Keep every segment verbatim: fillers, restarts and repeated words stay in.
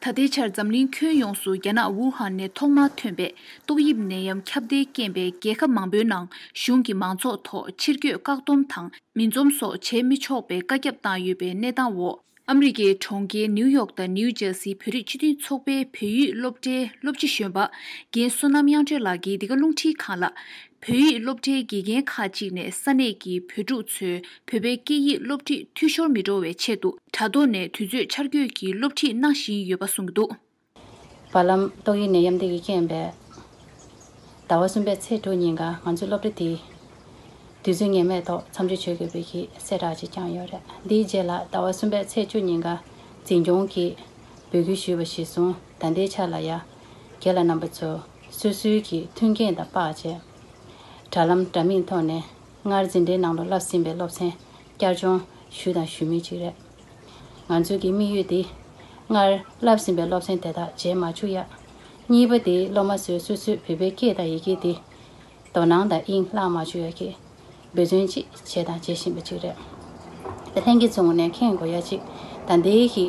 ད་ལྟའི་ཆར་འཛམ་གླིང་ཁྱོན་ཡོངས་སུ་རྒྱ་ནག་ཝུ་ཧན་ནས་ཐོག་མར་ཐོན་པའི་ཏོག་དབྱིབས་ནད་ཡམས་ཁྱབ་གདལ་རྐྱེན་པས་རྒྱལ་ཁབ་མང་པོའི་ནང་གཞུང་གི་མང་ཚོགས་ཐོག་ཕྱིར་སྐྱོད་བཀག་སྡོམ་དང་མི་འཛོམས་སོགས་བྱེད་མི་ཆོག་པའི་བཀའ་ཁྱབ་བཏང་ཡོད་པའི་གནས་སྟངས་འོག་ཨ་མི་རི་ཀའི་གྲོང་ཁྱེར་ནིའུ་ཡོག་དང་ནིའུ་ཇར་སིའི་བོད་རིགས་སྤྱི་མཐུན་ཚོགས་པའི་བོད་ཡིག་སློབ་གྲྭའི་སློབ་སྤྱི་གཞོན་པ་རྒན་བསོད་ནམས་དབྱངས་སྒྲོན་ལགས་ཀྱིས་འདི་ག་རླུང་འཕྲིན་ཁང་ལ། བོད་ཡིག་སློབ་གྲྭའི་དགེ་རྒན་ཁག་ཅིག་ནས་ས་གནས་ཀྱི་བོད་ཕྲུག་ཚོའི་བོད་པའི་སྐད་ཡིག་སློབ་ཁྲིད་འཐུས་ཤོར་མི་འགྲོ་བའི་ཆེད་དུ་དྲ་ཐོག་ནས་དུས་ཚོད་འཆར་འགོད་ཀྱིས་སློབ་ཁྲིད་གནང་བཞིན་ཡོད་པ་གསུངས་འདུག། བར་ལམ་ཏོག་དབྱིབས་ནད་ཡམས་འདི་གིས་རྐྱེན་པས། ཟླ་བ་གསུམ་པའི་ཚེས་དྲུག་ཉིན་ཀ་ང་ཚོའི་སློབ་གྲྭ་དེ་དུས་ཚོད་ངེས་མེད་ཐོག་མཚམས་འཇོག་བྱེད་དགོས་པའི་གི་གསལ་བསྒྲགས་ཅིག་བསྐྱངས་ཡོད་རེད། འདིའི་རྗེས་ལ་ཟླ་བ་གསུམ་པའི་ཚེས་བཅུ་ཉིན་ཀ་འཛིན་སྐྱོང་གིས་འབོད་སྐུལ་ཞུས་པ་གཞིར་བཟུང་ད་ལྟའི་ཆར་ལ་ཡ་རྒན་ལགས་རྣམ་པ་ཚོ་སོ་སོའི་གི་མཐུན་རྐྱེན་དང་དཔག་བྱས། དྲ་ལམ་འདྲ་མིན་ཐོག་ནས་སྔར་འཛིན་གྲྭའི་ནང་ལ་བསླབས་ཟིན་པའི་སློབ་ཚན་བསྐྱར་སྦྱོང་ཞུས་དང་ཞུ་མུས་ཅིག་རེད། ང་ཚོའི་གི་དམིགས་ཡུལ་དེ་སྔར་བསླབས་ཟིན་པའི་སློབ་ཚན་དེ་དག་བརྗེད་མ་བཅུག་ཡ། གཉིས་པ་དེ་སློབ་མ་ཚོས་སོ་སོའི་བོད་པའི་སྐད་དང་ཡི་གེ་དེ་དོ་སྣང་དང་དབྱིངས་བརླག་མ་བཅུག་ཡ་གི་འབད་བརྩོན་ཅིག་བྱས་དང་བྱེད་བཞིན་པ་ཅིག་རེད། ད་ལྷན་རྒྱས་ཚོའི་ངོས་ནས་མཁྱེན་དགོས་ཡ་ཅིག་ད་ལྟའི་གི་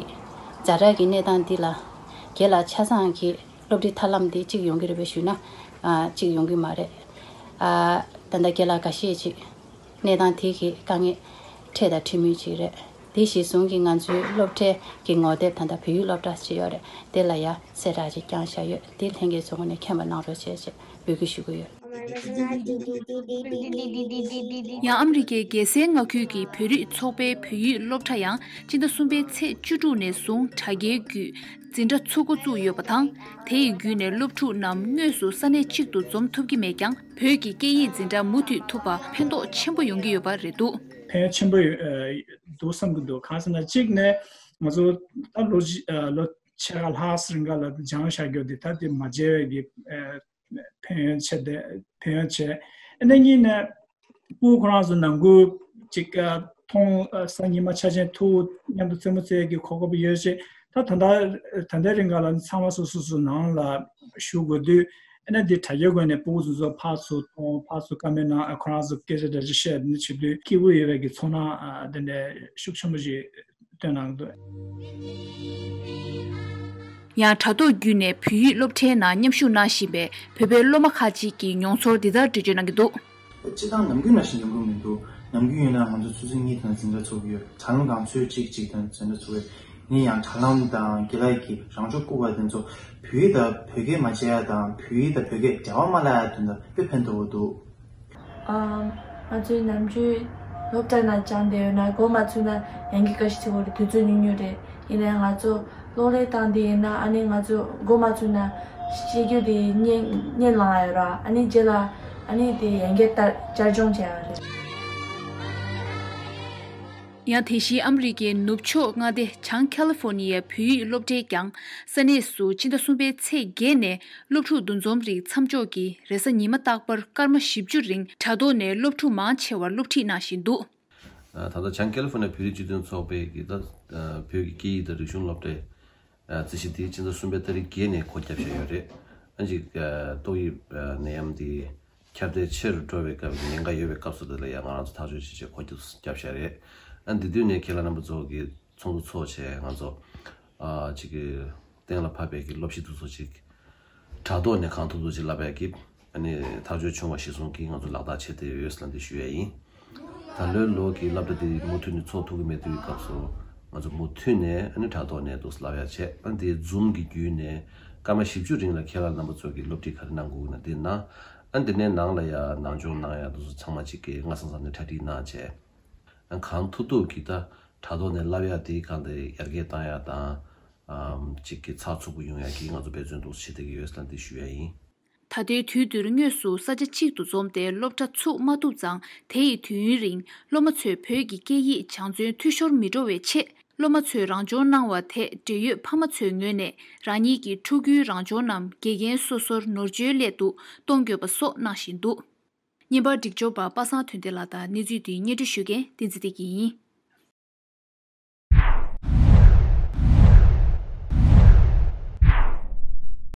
ཛ་དྲག་གི་གནས་སྟངས་འདི་ལ་རྒན་ལགས་ཆ་ཚང་གི་སློབ་ཁྲིད་ཐབས་ལམ་འདི་གཅིག་ཡོང་གི་རེད་པས་ཞུས་ན། ཨ། གཅིག་ཡོང་གི་མ་རེད། ཨ། ད་ལྟ་རྒན་ལགས་འགའ་ཤས་ཅིག་གནས་སྟངས་དེ་གི་དཀའ་ངལ་འཕྲད་དང་འཕྲད་མུས་ཅིག་རེད། དེ་གཞིར་བཟུང་གིས་ང་ཚོའི་སློབ་གྲྭའི་གི་ངོ་དེབ་ད་ལྟ་བོད་ཡིག་སློབ་གྲྭ་ཅིག་ཡོད་རེད། དེ་ལ་ཡ་གསལ་བསྒྲགས་ཅིག་བསྐྱངས་བཞག་ཡོད། དེ་ལྷན་རྒྱས་ཚོ་ངོས་ནས་མཁྱེན་པ་གནང་རོགས་བྱེད་ཅེས་འབོད་སྐུལ་ཞུ་གི་ཡོད། ཡང་ཨ་མི་རི་ཀའི་རྒྱལ་སའི་མངའ་ཁུལ་གྱི་བོད་རིགས་ཚོགས་པའི་བོད་ཡིག་སློབ་གྲྭ་ཡང་སྤྱི་ཟླ་གསུམ་པའི་ཚེས་བཅུ་དྲུག་ནས་བཟུང་དྲ་རྒྱའི་བརྒྱུད་འཛིན་གྲྭ་ཚུགས་འགོ་བཙུགས་ཡོད་པ་དང་། དེ་ཡི་བརྒྱུད་ནས་སློབ་ཕྲུག་རྣམས་དངོས་སུ་ས་གནས་གཅིག་ཏུ་འཛོམས་ཐུབ་ཀྱི་མེད་ཀྱང་། བོད་ཀྱི་སྐད་ཡིག་འཛིན་གྲྭ་མུ་མཐུད་ཐུབ་པ་ཕན་ཐོགས་ཆེན་པོ་ཡོང་གི་ཡོད་པ་རེད་འདུག། ཕན་ཡོན་ཆེན་པོ་ཡོད་འདུག་བསམ་གྱི་འདུག། གང་ཟེར་ན་གཅིག་ནས་ང་ཚོ་ད་ལོ་གཅིག་ལོ་ཕྱེད་ཀ་ལྷག་རིང་ག་ལ་སྦྱངས་བཞག་རྒྱུ་དེ་ད་དེ་མ་བརྗེད་པའི་གི་ཕན་ཡོན་ཆེ། དེ་ཕན་ཡོན་ཆེ། ཨ་ནི་གཉིས་ནས་སྤུ་གུ་ཁོ་རང་ཚོ་ནང་ཁུལ་ཅིག་མཐོང་ས་ཉི་མ་ཆ་ཆེན་ཐུག་མཉམ་དུ་རྩེད་མོ་རྩེ་གི་གོ་སྐབས་ཡོད་ཅེས། ད་ད་ལྟ་ད་ལྟའི་རིང་ག་ལ་ཚང་མ་སོ་སོ་སོ་ནང་ལ་བཞུགས་དགོས་དུས། ཨ་ནི་འདི་དྲ་རྒྱའི་སྒོ་ནས་སྤུ་གུ་ཚོ་ཚོ་ཕར་ཚུར་མཐོང་། ཕར་ཚུར་བཀའ་མོལ་གནང་། ཁོ་རང་ཚོ་སྐད་ཆ་འདྲ་ཅིག་བཤད། འདི་བྱེད་དུས་སྐྱིད་པོ་ཡོད་པའི་གི་ཚོར་སྣང་དེ་འདྲ་ཤུགས་ཆེན་པོ་ཞིག་སྟོན་གནང་འདུག། ཡང་དྲ་ཐོག་བརྒྱུད་ནས་བོད་ཡིག་སློབ་གྲྭའི་ནང་མཉམ་ཞུགས་གནང་བཞིན་པའི་བོད་པའི་སློབ་མ་ཁག་ཅིག་གིས་མྱོང་ཚོར་འདི་ལྟར་འགྲེལ་བརྗོད་གནང་གི་འདུག། སྤྱིར་བཏང་ནམ་རྒྱུན་ནང་བཞིན་ཡོང་གི་མི་འདུག། ནམ་རྒྱུན་ཡིན་ན་ང་ཚོ་ཆུ་ཚོད་གཉིས་དང་འཛིན་གྲྭ་ཚུགས་ཀྱི་ཡོད། དྲ་ལམ་སྒང་ཚོད་གཅིག་གཅིག་དང་འཛིན་གྲྭ་ཚུགས་ཡོད། ངས་ཡང་དྲ་ལམ་དང་རྒན་ལགས་ཀྱིས་རང་སྦྱོང་བསྐུར་བ་དེ་ཚོ་བོད་ཡིག་དང་བོད་སྐད་མ་བརྗེད་ཡ་དང་། བོད་ཡིག་དང་བོད་སྐད་འབྲེལ་བ་མ་བརླག་ཡ་དོན་དུ་དཔེ་ཕན་ཐོགས་པོ་འདུག། ཨ། ང་ཚོའི་ནམ་རྒྱུན་སློབ་གྲྭ་ནང་སྦྱངས་བསྡད་ཡོད་ན་འགོ་མ་ཚུགས་ན་ཡན་གྱི་བཀའ་ཤི་ཚིག་བོ་རེད། དུས་ཚོད་ཉུང་ཉུང་རེད། ཡིན་ནའི་ང་ཚོ་གློག་ཀླད་སྟེང་དེ་ཡིན་ན་ཨ་ནི་ང་ཚོ་འགོ་མ་ཚུགས་ན་ཤེས་རྒྱུ་དེ་བརྙན་བརྙན་ལང་ཡ་ཡོད་ར། ཨ་ནི་རྗེས་ལ་ཨ་ནི་དེ་ཡན་གྱི་ལྟར་བསྐྱར་སྦྱོང་བྱེད་ཡ་རེད། ཡང་དེ་བཞིན་ཨ་མི་རི་ཀའི་ནུབ་ཕྱོགས་མངའ་སྡེ་བྱང་ཁ་ལི་ཧྥོ་ནི་ཡའི་བོད་ཡིག་སློབ་གྲྭས་ཀྱང་ས་གནས་སུ་ཕྱི་ཟླ་གསུམ་པའི་ཚེས་བརྒྱད་ནས་སློབ་ཕྲུག་འདུ་འཛོམས་རིགས་མཚམས་འཇོག་གིས་རེས་གཟའ་ཉི་མ་རྟག་པར་སྐར་མ་བཞི་བཅུ་རིང་དྲ་ཐོག་ནས་སློབ་ཕྲུག་མང་ཆེ་བར་སློབ་ཁྲིད་གནང་བཞིན་འདུག། ད་ལྟ་བྱང་ཁ་ལི་ཧྥོ་ནི་ཡའི་བོད་རིགས་སྤྱི་མཐུན་ཚོགས་པའི་གི་ད་བོད་ཀྱི་སྐད་ཡིག་དང་རིག་གཞུང་སློབ་གྲྭའི་རྩིས་གཞི་དེ་ཕྱི་ཟླ་གསུམ་པའི་ཏ་རིག་བརྒྱད་ནས་སྒོ་བརྒྱབ་བཞག་ཡོད་རེད། ཨ་ཅིག་ཏོག་དབྱིབས་ནད་ཡམས་དེ་ཁྱབ་གདལ་ཆེ་རུ་འགྲོ་བའི་སྐབས་ཀྱི་ཉེན་ཁ་ཡོད་པའི་སྐབས་སུ་དེ་ལ་ཡང་ང་རང་ཚོ་ཐག་གཅོད་བྱེད་ཆེད་སྒོ་བརྒྱབ་བཞག་རེད། ཨ་འདི་དུས་ནས་ཁྱེད་རང་རྣམ་པ་ཚོ་གི་ཚོགས་འདུ་ཚོགས་བྱས་ང་ཚོ་ཨ་ཅིག་གི་གཏན་ལ་ཕབ་པའི་གི་སློབ་གཞི་དེ་ཚོ་ཅིག་དྲ་ཐོག་ནས་གང་ཐུབ་ཐུབ་ཅིག་བསླབ་ཡ་གི་ཨ་ནི་ཐག་གཅོད་བྱུང་བ་གཞིར་བཟུང་གིས་ང་ཚོ་ལག་བསྟར་བྱེད་བསྡད་ཡོད་ལབ་འདི་ཞུ་ཡ་ཡིན། ད་ལོའི་ལོ་གི་སློབ་གྲྭ་དེ་མུ་མཐུད་ནས་ཚོགས་ཐུབ་ཀྱི་མེད་དུས་སྐབས་སུ་ང་ཚོ་མུ་མཐུད་ནས་ཨ་ནི་དྲ་ཐོག་ནས་འདུག་བསླབ་ཡ་བྱས། ཨ་འདི་ཛུམ་གི་བརྒྱུད་ནས་སྐར་མ་བཞི་བཅུ་རིང་ལ་ཁྱེད་རང་རྣམ་པ་ཚོ་གིས་སློབ་ཁྲིད་ག་རེ་གནང་དགོས་ན་འདི་གནང་། ཨ་འདི་ནས་ནང་ལ་ཡ་ནང་སྦྱོང་གནང་ཡ་འདུག་སུ་ཚང་མ་གཅིག་གིས་སྔ་སང་སང་ནས་གྲ་སྒྲིག་གནང་བྱས། ཨ་གང་ཐུབ་ཐུབ་ཀྱིས་ད་དྲ་ཐོག་ནས་བསླབ་ཡ་དེ་གང་དེ་ཡར་རྒྱས་བཏང་ཡ་དང་། ཨམ་གཅིག་གི་ཚགས་ཚུད་པོ་ཡོང་ཡ་གི་ང་ཚོ་འབད་བརྩོན་འདུག་བྱེད་བསྡད་ཀྱི་ཡོད་ལབ་འདི་ཞུ་ཡ་ཡིན། ད་ལྟའི་དུས་འདིར་དངོས་སུ་ས་ཆ་གཅིག་ཏུ་འཛོམས་ཏེ་སློབ་གྲྭ་ཚུགས་མ་ཐུབ་ཙང་། དེ་ཡི་དུས་ཡུན་རིང་སློབ་མ་ཚོས་བོད་ཀྱི་སྐད་ཡིག་སྦྱང་བརྩོན་འཐུས་ཤོར་མི་འགྲོ་བའི་ཆེད། སློབ་མ་ཚོས་རང་སྦྱོང་གནང་བ་དེ་འབྲེལ་ཡོད་ཕ་མ་ཚོའི་ངོས་ནས་རང་ཉིད་ཀྱི་ཕྲུ་གུའི་རང་སྦྱོང་རྣམས་དགེ་རྒན་སོ་སོར་ནོར་བཅོས་སླད་དུ་གཏོང་དགོས་པ་སོགས་གནང་བཞིན་འདུག། བརྙན་པར་སྒྲིག་སྦྱོར་པ་པ་སངས་དོན་ལྡན་ལགས་དང་གནས་ཚུལ་འདི་སྙན་སྒྲོན་ཞུ་མཁན་བསྟན་འཛིན་བདེ་སྐྱིད་ཡིན།